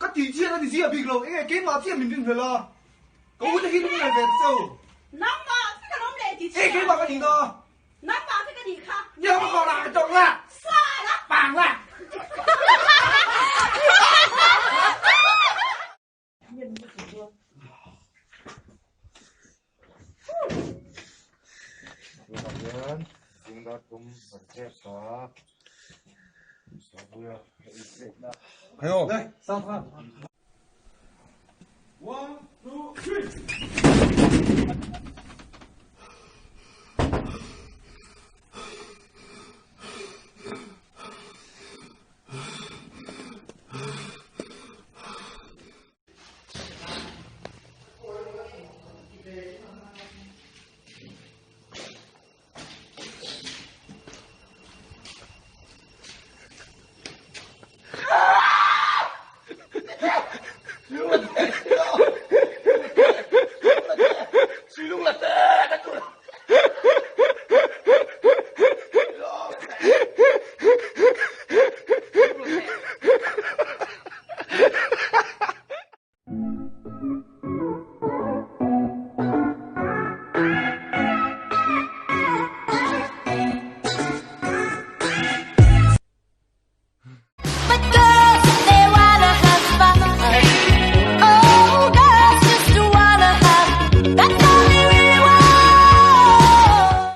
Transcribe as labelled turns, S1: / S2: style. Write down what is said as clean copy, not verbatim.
S1: Ka tih chian a ni zia bik lo, enge keimah chiah min rinhlelh a, ka u te hi rinhlelh ve ta cheu.
S2: Nangmah khi ka lawm leh ti
S1: chiah. E keimah ka nih na.
S2: Nangmah khi ka nih kha.
S1: Nia ka kawr ah ka tawng la.
S2: Sa la.
S1: Pang la. One, two, three.